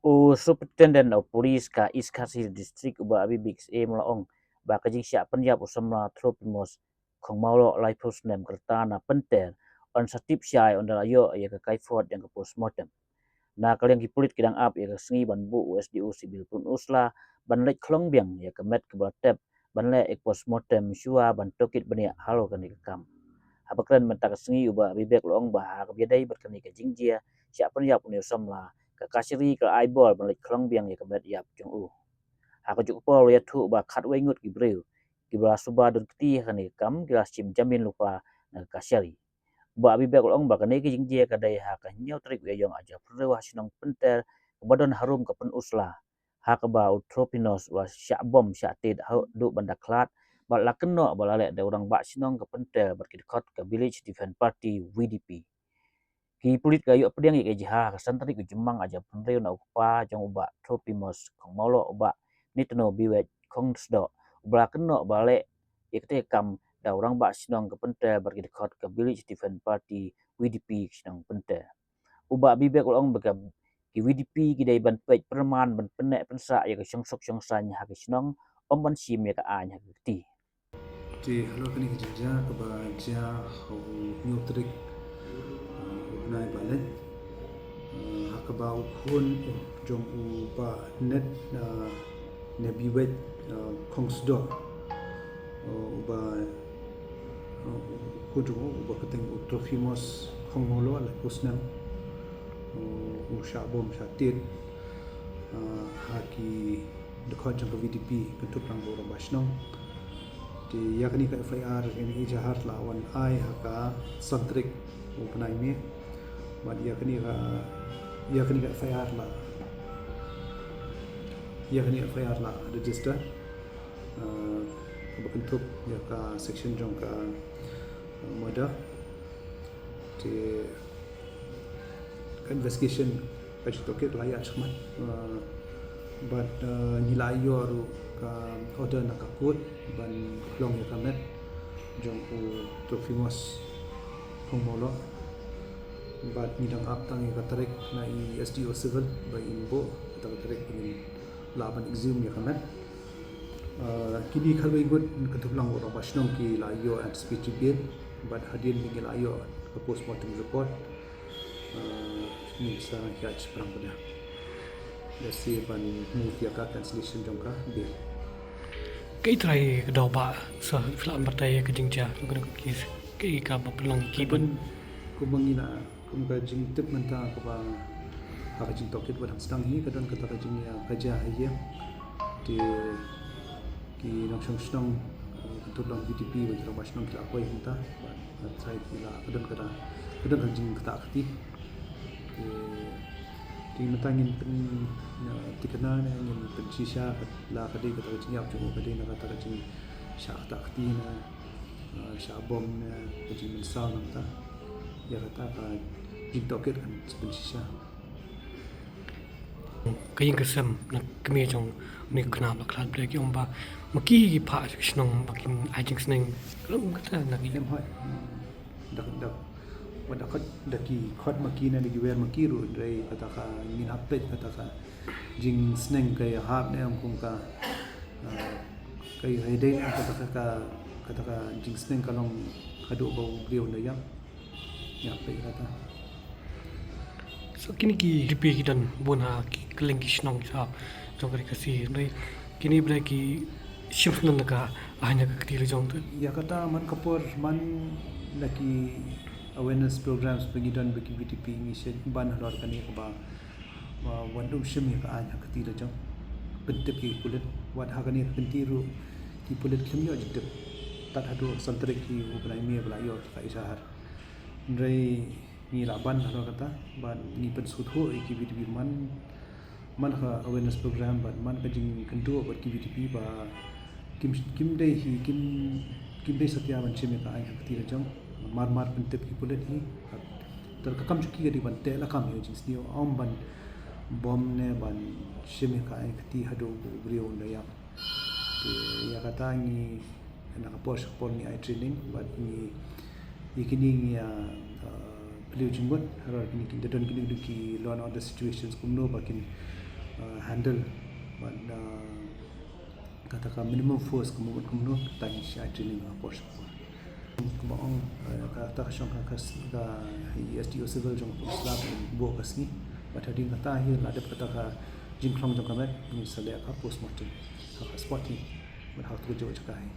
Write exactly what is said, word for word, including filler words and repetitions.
U Superintendent of Police ka East Khasi District, u Bah Abibek Syiem, u la ong ba ka jingshah pynïap u samla Tropimus Khongmawloh, laiphew snem, ka rta na Pynter, yn sa tip shai ynda la ïoh ïa ka kaiphod jong ka postmortem. Na ka liang ki pulit ki dang ap ïa ka sngi ban buh u S D O Civil Pynursla ban leit khlong biang ïa ka met kaba la tep ban leh ïa ka postmortem shuwa ban tohkit bniah halor kane ka kam. Haba kren mynta ka sngi, u Bah Abibek u la ong ba ha kaba ïadei bad kane ka jingjia shah pynïap une u samla, ka kashari ka la ai bor ban leit khlong biang ïa ka met ïap jong u. Ha kajuh ka por, u la ïathuh ba khatwei ngut ki briew kiba la suba don kti ha kane ka kam ki la shim jamin lypa na ka kashari. U Bah Abibek u la ong ba kane ka jingjia ka dei ha ka hynñiew tarik u Ïaïong arhajar phew hynriew ha shnong Pynter kaba don harum ka Pynursla, ha kaba u Tropimus u la shah bom shah tied haduh ban da khlad bad la kynnoh ba la leh da u rangbah shnong ka Pynter bad ki dkhot ka Village Defence Party, V D P. Ki pulit ki la ïoh pdiang ïa ka ijharkhas ha ka san tarik u Jymmang arhajar phew hynriew na u kpa jong u Bah Tropimus Khongmawloh, u Bah Nitno Biwet Khongsdoh, uba la kynnoh ba la leh ïa kata ka kam da u rangbah shnong ka Pynter bad ki dkhot ka Village Defence Party, V D P, ka shnong Pynter. U Bah Abibek u la ong ba ka, ki V D P ki dei ban peit pyrman ban pynneh pynsah ïa ka shongsuk shongsaiñ ha ka shnong, ym ban shim ïa ka aiñ ha ka kti. Te halor kane ka jingjia kaba jia ha u hynñiew tarik, uh, u bnai ba la leit, uh, ha kaba u khun, uh, jong u Bah Net, uh, Nebiwet, uh, Khongsdoh, uh, uba, uh, u khun jong u, uba kyrteng u Tropimus Khongmawloh, laiphew snem, uh, u shah bom shah tied, uh, ha ki dkhot jong ka V D P, kynthup lang bad u rangbah shnong. Te ïa kane ka F I R, ïa kane ka ijharkhas la wan ai ha ka san tarik u bnai May. Bad ïa kane ka, ïa kane ka F I R la, ïa kane ka F I R la register, uh, kaba kynthup ïa ka section jong ka, uh, murder. Te ka investigation ka jingtohkit la ïaid shakhmat, uh, bad, uh, ngi la ïoh ruh ka order na ka court ban khlong ïa ka met jong u Tropimus Khongmawloh. Bad ngi dang ap tang ïa ka tarik na i S D O Civil ba in buh kata ka tarik ba ngin lah ban exhume ïa ka met. Uh, kine khatwei ngut, kynthup lang bad u rangbah shnong, ki la ïoh anticipatory bail bad hadien ba ngi la ïoh ka postmortem report, uh, ngin sa ïaid shaphrang bad lehse ban move ïa ka cancellation jong ka bail. Kaei trai ka daw ba sa phi la batai ïa ka jingjia jong kane ka case, kaei kaba pynlong ki ban, kumba ngi la, kum ka jingtip mynta kaba ha ka jingtohkit ba dang sdang hi, ka don kata ka jingïakajia ha ïing. Te ki nongshong shnong, uh, kynthup lang V D P bad ki rangbah shnong ki la poi mynta, bad, uh, trai ki la, ka don kata, ka don ka jingktah kti. Te, te mynta ngin pyn, uh, thikna ne ngin pynshisha la ka dei kata ka jingïap jong u ka dei na kata ka jingshah ktah kti ne, uh, shah bom ne, ka jingmynsaw nangta. Ïa kata ka jingtohkit kan sa pynshisha. Ka ïing ka sem na kmie jong une u khynnah ba khlad blei, ki ong ba ma ki ki phah sha shnong ba kin ai jingsneng. Ka long kata na ki. Em hoi. Dak, dak, wat da khot, da ki khot ma ki ne da ki wer ma ki ruh, hynrei kata ka ngin hap peit kata ka jingsneng ka ïahap ne em kum ka, ah, ka ïadei ne em kata ka, ka, kata ka jingsneng ka long haduh ba u briew un da ïap. Ïa, peit kata. So kine ki V D P ki don bun ha ki kylleng ki shnong sha jong ka ri Khasi, hynrei kine ba dei ki shim snem na ka aiñ ha ka kti la jong te. Ïa kata man ka por man la ki awareness programs ba ngi don ba ki V D P ngi shim ban halor kane kaba, ba wat dum shim ïa ka aiñ ha ka kti la jong. Pyntip ki pulit, wat ha kane ka kynti ruh ki pulit kim ïoh jingtip. Tad haduh san tarik ki u bnai May ba la ïoh ka ijharkhas. Hynrei ngi la ban halor kata, bad ngi pynsngewthuh ïa ki V D P man, man ka awareness program, bad man ka jingkynduh bad ki V D P ba kim, kim dei hi, kim, kim dei satia ban shim ïa ka aiñ ha ka kti la jong. Mar mar pyntip ki pulit hi. Te ka kam jong ki ka dei ban teh lakam ïa ka jingsniew, ym ban bom ne ban shim ïa ka aiñ ha ka kti haduh ba u briew un da ïap. Te ïa kata ngi, na ka por sha ka por ngi ai training, bad ngi, ïa kine ngi ïa, uh, pynlong jingmut halor kine, ki da don kine ki law and order situations kumno ba kin, uh, handle bad uh, kata ka minimum force kumno kumno, tang sha training ha por sha por. Kumba ong, uh, kata ka shong ka, ka, ka S D O Civil jong Pynursla ba buh ka sngi. Bad hadien kata hi la dep kata ka jingkhlong jong ka met, ngin sa leh ka postmortem ha ka spot hi. Bad ha tu jong jaka hi.